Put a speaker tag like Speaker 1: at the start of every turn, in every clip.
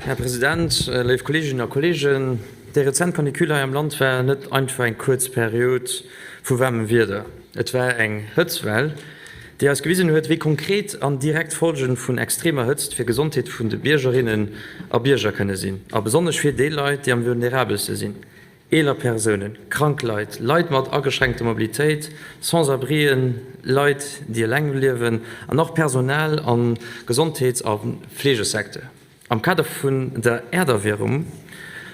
Speaker 1: Här President, léif Kolleeginnen a Kolleegen, déi rezent Canicule hei am Land war net einfach eng kuerz Period vu waarmem Wieder. Et war eng Hëtztwell, déi eis gewisen huet, wéi konkret an direkt d'Folgen vun extremer Hëtzt fir d'Gesondheet vun de Biergerinnen a Bierger kënne sinn, a besonnesch fir déi Leit, déi am vulnerabelste sinn, Eeler Persounen, krank Leit, Leit mat ageschränkter Mobilitéit, Sans-abrien, Leit, déi eleng liewen, an och Personal am Gesondheets a Fleegesecteur. Am Kader vun der Äerderwiermung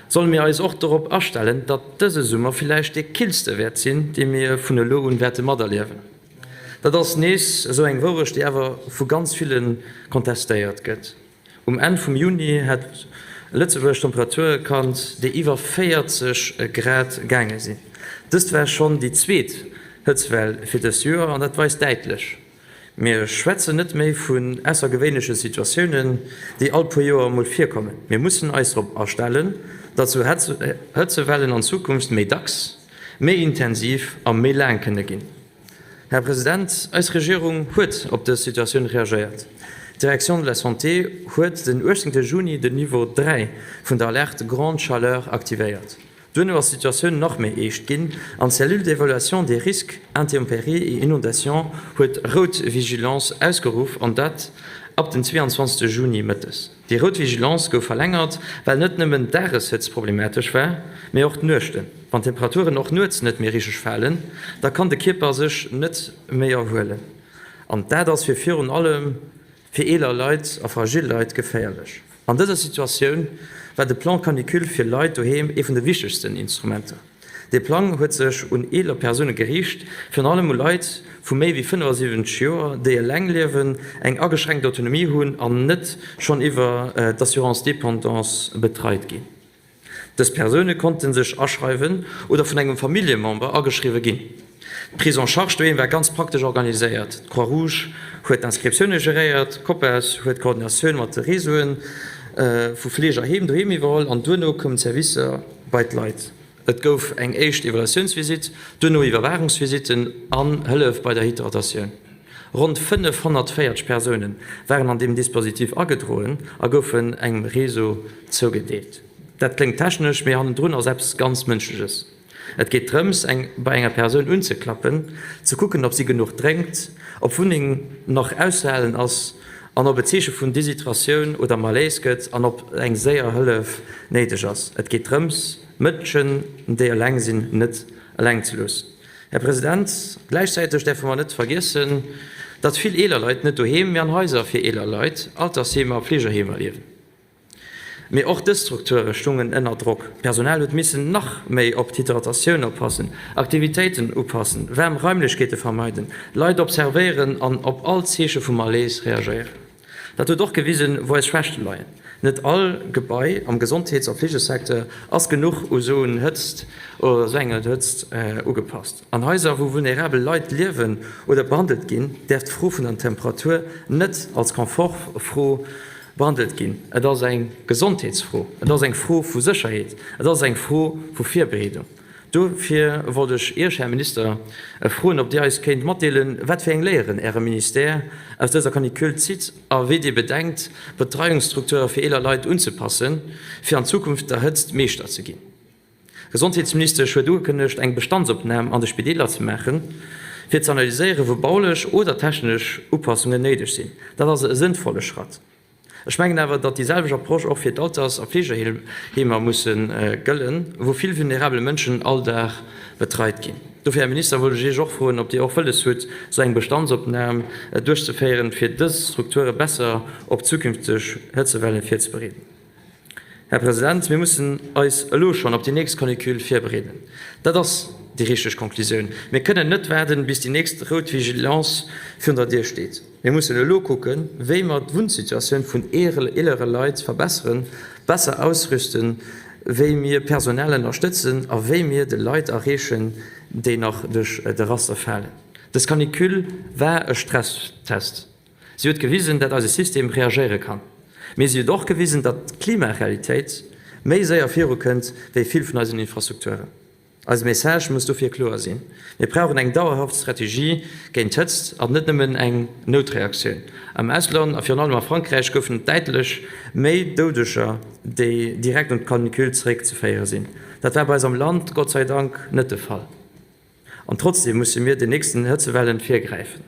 Speaker 1: solle mir eis och dorop astellen, datt dëse Summer villäicht dee killste wäert sinn, dee mir vun elo un wäerte materliewen. Dat ass nees esou eng Wourecht, déi awer vu ganz ville kontestéiert gëtt. Um Enn vum Juni hat Lëtzebuerg Temperature kannt, déi iwwer 40 Grad gaange sinn. Dëst war schonn déi zweet Hëtztwell fir dëst Joer an dat weist däitlech, Mir schwätzen net méi vun aussergewéinleche Situatiounen, déi all puer Joer emol virkommen. Mir mussen eis drop astellen, datt esou Hëtzewellen an Zukunft méi dacks, méi intensiv a méi laang kënne ginn. Här President, eis Regierung huet op dës Situatioun reagéiert. D'Direction de la Santé huet den 18. Juni den Niveau 3 vun der Alerte grande chaleur aktivéiert. Duerno ass d'Situatioun nach méi eescht ginn an d'Cellule d'évaluation des risques intempéries et inondations huet rout Vigilance ausgeruff, an dat ab den 22. Juni mëttes. Déi rout Vigilance gouf verlängert, well net nëmmen d'Dageshëtzt problematesch war, mee och d'Nuechten. Wann d'Temperaturen och nuets net méi richteg falen, da kann de Kierper sech net méi erhuelen. An dat ass fir virun allem fir eeler Leit a fragil Leit geféierlech. An dëser Situatioun war de Plan Canicule fir Leit doheem ee vun de wichtegsten Instrumenter. Dee Plang huet sech un eeler Persoune geriicht, virun allem u Leit vu méi wéi 75 Joer, déi eleng liewen, eng ageschränkt Autonomie hunn an net schonn iwwer d'Assurance dépendance betreit ginn. Dës Persoune konnte sech aschreiwen oder vun engem Familljemember ageschriwwe ginn. D'Prise en charge doheem war ganz praktesch organiséiert, D'Croix-Rouge huet d'Inscriptioune geréiert, d'Copas huet d'Koordinatioun mat de Réseaue vu Fleegerheem doheem iwwerholl an duerno koumen d'Servicer bei d'Leit. Et gouf eng éischt Evaluatiounsvisitt, duerno Iwwerwaachungsvisitten an Hëllef bei der Hydratatioun. Ronn 540 Persoune waren an deem Dispositif agedroen a goufen engem Réseau zougedeelt. Dat kléngt technesch, mee hannendrun ass eppes ganz Mënschleches. Et geet drëms, eng bei enger Persoun unzeklappen, ze kucken, ob si genuch drénkt, ob d'Wunneng nach auszehalen ass an ob et Zeeche vun Deshydratioun oder Malaise gëtt an ob eng séier Hëllef néideg ass. Et geet drëms, Mënschen, déi eleng sinn, net eleng ze loossen. Här President, gläichzäiteg däerfe mer net vergiessen, datt vill eeler Leit net doheem, mee an Haiser fir eeler Leit, Altersheemer a Fleegeheemer liewen. Mee och dës Strukture stungen ënner Drock. D'Personal huet missen nach méi op d'Hydratatioun oppassen, Aktivitéiten upassen, waarm Raimlechkeete vermeiden, Leit observéieren an op all Zeeche vu Malaise reagéieren. Dat huet och gewisen, wou eis Schwächte leien. Net all Gebai am Gesondheets a Fleegesecteur ass genuch u sou en Hëtzt oder sou eng Hëtzt ugepasst. An Haiser, wou vulnerabel Leit liewen oder behandelt ginn, däerf d'Fro vun der Temperatur net als Komfortfro Behandelt ginn. Et ass eng Gesondheetsfro, et ass eng Fro vu Sécherheet, et ass eng Fro vu Virbereedung. Dofir wollt ech Iech, Här Minister, froen, ob Dir eis kéint matdeelen, wat fir eng Léieren Äre Ministère aus dëser Canicule zitt a wéi Dir bedenkt, d'Betreiungsstrukture fir eeler Leit unzepassen, fir an Zukunft der Hëtzt Meeschter ze ginn. D'Gesondheetsministesch huet ugekënnegt, eng Bestandsopnam an de Spideeler ze maachen, fir ze analyséieren, wou baulech oder technesch Upassungen néideg sinn. Dat ass e sënnvolle Schratt. Ech mengen awer, datt déi selwecht Approche och fir d'Alters a Fleegeheemer musse gëllen, wou vill vulnerabel Mënschen all Dag betreit ginn. Dofir, Här Minister, wollt ech Iech och froen, ob Dir och wëlles hutt, esou eng Bestandsopnam duerchzeféieren, fir dës Strukture besser op zukünfteg Hëtzewellen virzebereeden. Här President, mir mussen eis elo schonn op déi nächst Canicule virbereeden. Dat ass déi richteg Konklusioun. Mir kënnen net waarden, bis déi nächst rout Vigilance virun der Dier steet. Mir mussen elo kucken, wéi mer d'Wunnsituatioun vun eelere Leit verbesseren, besser ausrüsten, wéi mir Personal ënnerstëtzen a wéi mir de Leit erreechen, déi nach duerch de Raster falen. Dës Canicule war e Stresstest. Si huet gewisen, dat eise System reagéiere kann. Mee si huet och gewisen, datt d'Klimarealitéit méi séier virukënnt wéi vill vun eisen Infrastrukturen. Eise Message muss dofir kloer sinn, Mir brauchen eng dauerhaft Strategie géint d'Hëtzt an net nëmmen eng Noutreaktioun. Am Ausland a virun allem a Frankräich goufen et däitlech méi Doudeger, déi direkt un d'Canicule zeréckzeféiere sinn. Dat war bei eis am Land Gott sei Dank net de Fall. An trotzdeem musse mir den nächsten Hëtzewellen virgräifen.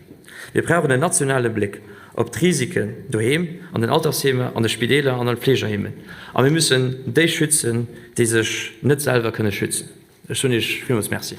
Speaker 1: Mir brauchen en nationale Bléck op d'Risiken doheem, an den Altersheemer, an de Spideeler an an Fleegerheemen. A mir müssen déi schützen, déi sech net selwer kënne schützen. Ech soen Iech villmools Merci.